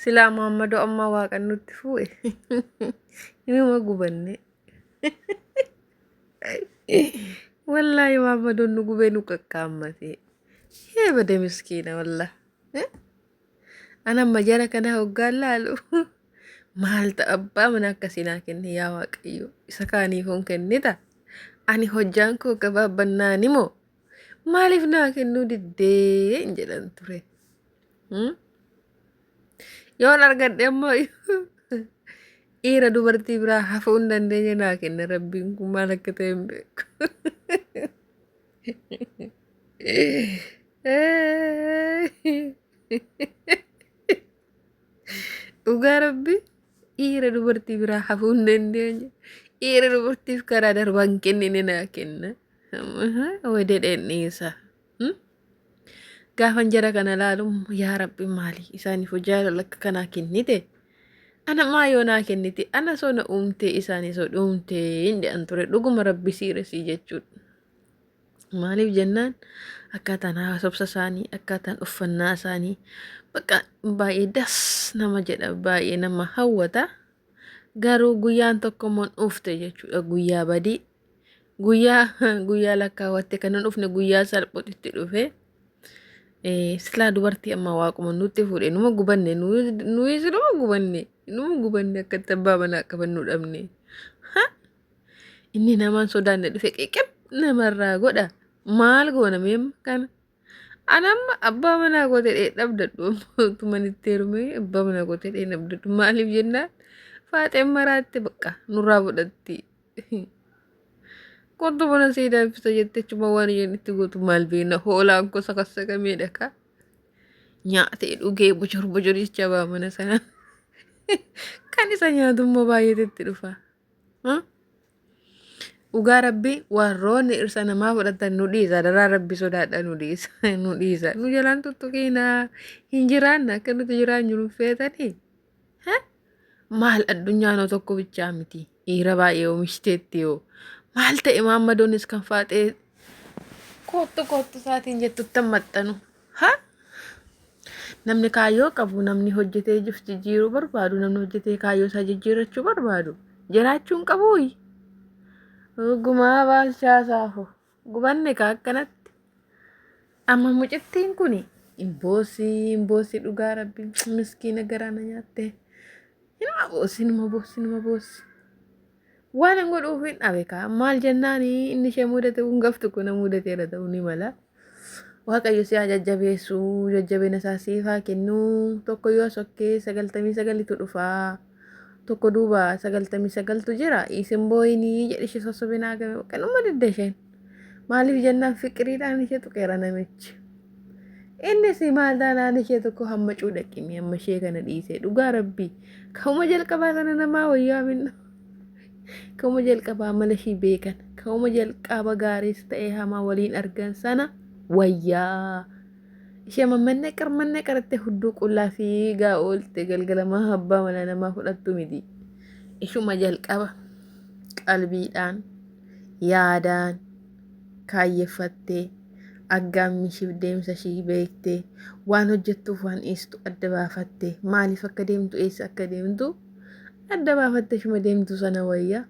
Silaa Muhammadoo ammaa waaqan nutti fuudhe. Inuma gubanne. Wallaahi Muhammadoon nu gubee nu qaqqaammate. Hee bade miskiina wallah. Ana amma jara kana hoggaan laalu maal ta'a abbaa mana akkasii naa kenne yaa Waaqayyo isa kaaniif hon kennita. Ani hojjaan koo gabaabbannaan moo maaliif naa kennuu diddee hin jedhan ture. Yoon argadhe ammoo dhiira dubartii biraa hafuu hin dandeenye naa kenna rabbiin kun maal akka ta'e hin beeku. Dhugaa rabbi dhiira dubartii biraa hafuu hin dandeenye dhiira dubartiif karaa darbaa hin kennine naa kenna. Wededheen dhiisa. Gaafan jara kana laalu yaa rabbi maali isaaniif jaalala akka kanaa kennite ana maa yoo naa kennite ana soo na uumtee isaanii soo dhuumtee hin jedhan ture dhuguma rabbi siiresii jechuudha. Maaliif jennaan akkaataan haasofsa isaanii akkaataan uffannaa isaanii bakka baay'ee das nama jedha baay'ee nama hawwata. Garuu guyyaan tokko immoo dhufte jechuudha guyyaa badii. Guyyaa guyyaa lakkaawwatte kan hin dhufne guyyaa salphootti dhufe. Silaa dubartii amma waaquma nutti fuudhe numa gubanne nuyis numa gubanne numa gubanne akkatti abbaa manaa qabannu dhabne. Inni namaan sodaanne dhufe qiqib namarraa godha. Maal goona meem kana? Ani amma abbaa manaa koo ta'ee dhabdadhu. Tuman itti heerumee abbaa manaa koo ta'ee dhabdadhu. Maaliif jennaan faaxeen maraatte bakka nurraa fudhatti. Kottu buna sii danfisa jettee achuma waan isheen itti gootu maal beekna hoolaan koo sakasakameedha kaa. Nyaatee dhugee bojor bojor jecha baa mana sana. Kan isa nyaatu immoo baay'eetu itti dhufa. Dhugaa rabbi warroonni dhirsa namaa fudhatan nu dhiisa daraa rabbi sodaadha nu dhiisa nu dhiisa nu jalaan tuttuqiinaa hin jiraanna akka nuti jiraannu nu feetanii maal addunyaan tokko bichaa miti dhiira baay'ee oomishiteetti yoo maal ta'e maammadoonis kan faaxee koottu koottu isaatiin jettutti maxxanu ha Namni kaayyoo qabu, namni hojjetee jif jijjiiruu barbaadu, namni hojjetee kaayyoo isaa jijjiirrachuu barbaadu jiraachuu hin qabuuyi. Gumaa baalchaa saafu gubanne kaa akkanatti. Amma mucittiin kun hin boossi hin boossi dhugaa rabbi miskiina garaa na nyaatte. Hinuma boossi hinuma boossi hinuma boossi. Waan hin godhuuf hin dhabe kaa maal jennaan inni ishee mudate kun gaf tokko na mudateera ta'uu ni mala. Waaqayyo si haa jajjabeessu jajjabina isaa siif haa kennu tokko yoo sokkee 99tu dhufa tokko duuba 99tu jira isin booyinii jedhe ishee sossobinaa game kanuma didde isheen maaliif jennaan fiqiriidhaan ishee tuqeera namichi. Innis maal taanaan ishee tokko hamma cuudhaqimi amma ishee kana dhiisee dhugaa rabbii ka'uma jalqabaa sana namaa wayyaa minna. Ka'uma jalqabaa amala ishii beekan ka'uma jalqaba gaariis ta'ee hamaa waliin argan sana wayyaa. Ishee amma mannaqar mannaqaratte hudduu qullaa fiigaa oolte galgalamaa abbaa manaa namaa fudhattu miti. Ishuma jalqaba qalbiidhaan yaadaan kaayyeffattee aggaammii ishiif deemsa ishii beektee waan hojjettuuf waan dhiistu adda baafattee maaliif akka deemtu eessa akka deemtu adda baafattee ishuma deemtu sana wayya.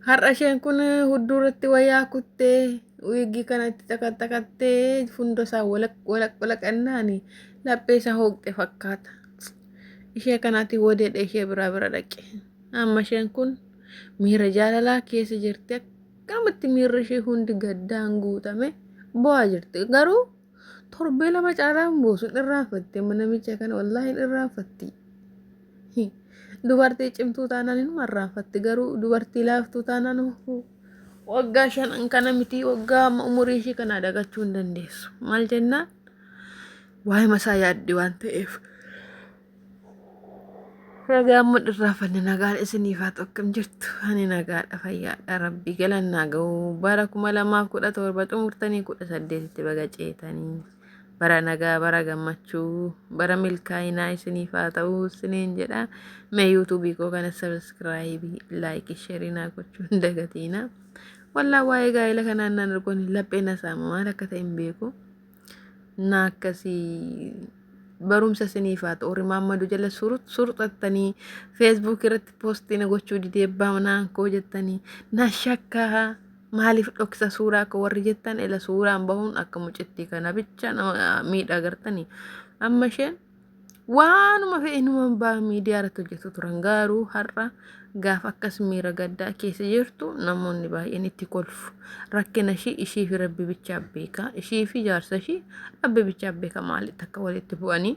Har'a isheen kun hudduu irratti wayyaa kuttee wiigii kanatti xaqaxaqattee fundo isaa walaq walaq walaqannaani laphee isaa hooqxe fakkaata. Ishee kanaatiin wadeedha ishee biraa bira dhaqe. Amma isheen kun miira jaalalaa keessa jirti. Akkamatti miirri ishee hundi gaddaan guutame bo'aa jirti. Garuu torbee lama caalaa hin boosu hin irraanfatti. Amma namicha kana wallaahi hin irraanfatti. Dubartii cimtuu taanaan inuma irraanfatti. Garuu dubartii laaftuu taanaan waggaa shanan kana miti waggaa amma umurii ishii kanaa dagachuu hin dandeessu. Maal jennaan waa'ee masaa yaaddi waan ta'eef. Nagaan mudhirraafanne nagaan isiniif haa ta'u akkam jirtu ani nagaadha fayyaadha rabbi galannaa ga'u bara 2017 xumurtanii 18tti baga ceetanii bara nagaa bara gammachuu bara milkaa'inaa isiniif haa ta'u isiniin jedha mee yuutuubii koo kana sabiskiraayibii laayikii sheerii naa gochuu hin dagatiina wallaa waa'ee gaa'ela kanaan naan argoon laphee na saama maal akka ta'e hin beeku na akkasii. Barumsa isiniif haa ta'u. Warri Maammaduu jala surxattanii Facebook irratti poostii na gochuu didee abbaa manaan koo jettanii na shakkaa maaliif dhoksa suuraa koo warri jettan, ila suuraan bahuun akka mucittii kana bicha nama miidha agartanii. Amma isheen waanuma fe'e inuma baa miidiyaa irratti hojjetu turan, garuu har'a gaafa akkas miira gaddaa keessa jirtu namoonni baay'een itti kolfu. Rakkina ishii ishii fi Rabbi bichaa beeka. Ishii fi jaarsa ishii Rabbi bichaa beeka maalitti akka walitti bu'anii.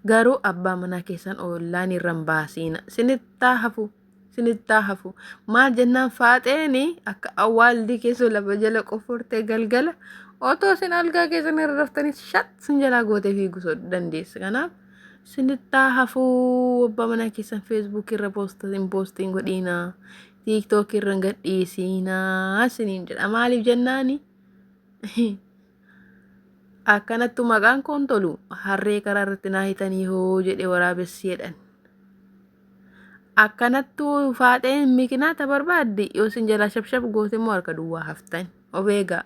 Garuu abbaa manaa keessan ollaan irra hin baasiina. Sinittaa hafu. Sinittaa hafu. Maal jennaan, faaxeeni akka awwaaldii keessa lafa jala qoffortee galgala otoo isin algaa keessan irra raftanii shat sin jalaa gootee fiiguu dandeessi. Kanaaf sinittaa hafuu, abbaa manaa keessan Facebook irra poostiin poostiin godhiinaa. TikTok irra hin gadhiisiinaa isiniin jedha. Maaliif jennaani? Akkanattu maqaan koon tolu, harree karaa irratti naa hitanii hoo jedhe waraabessi jedhan. Akkanattu faaxeen mikinaata barbaaddi, yoo isin jalaa shabshab goote immoo harka duwwaa haftan. Of eegaa.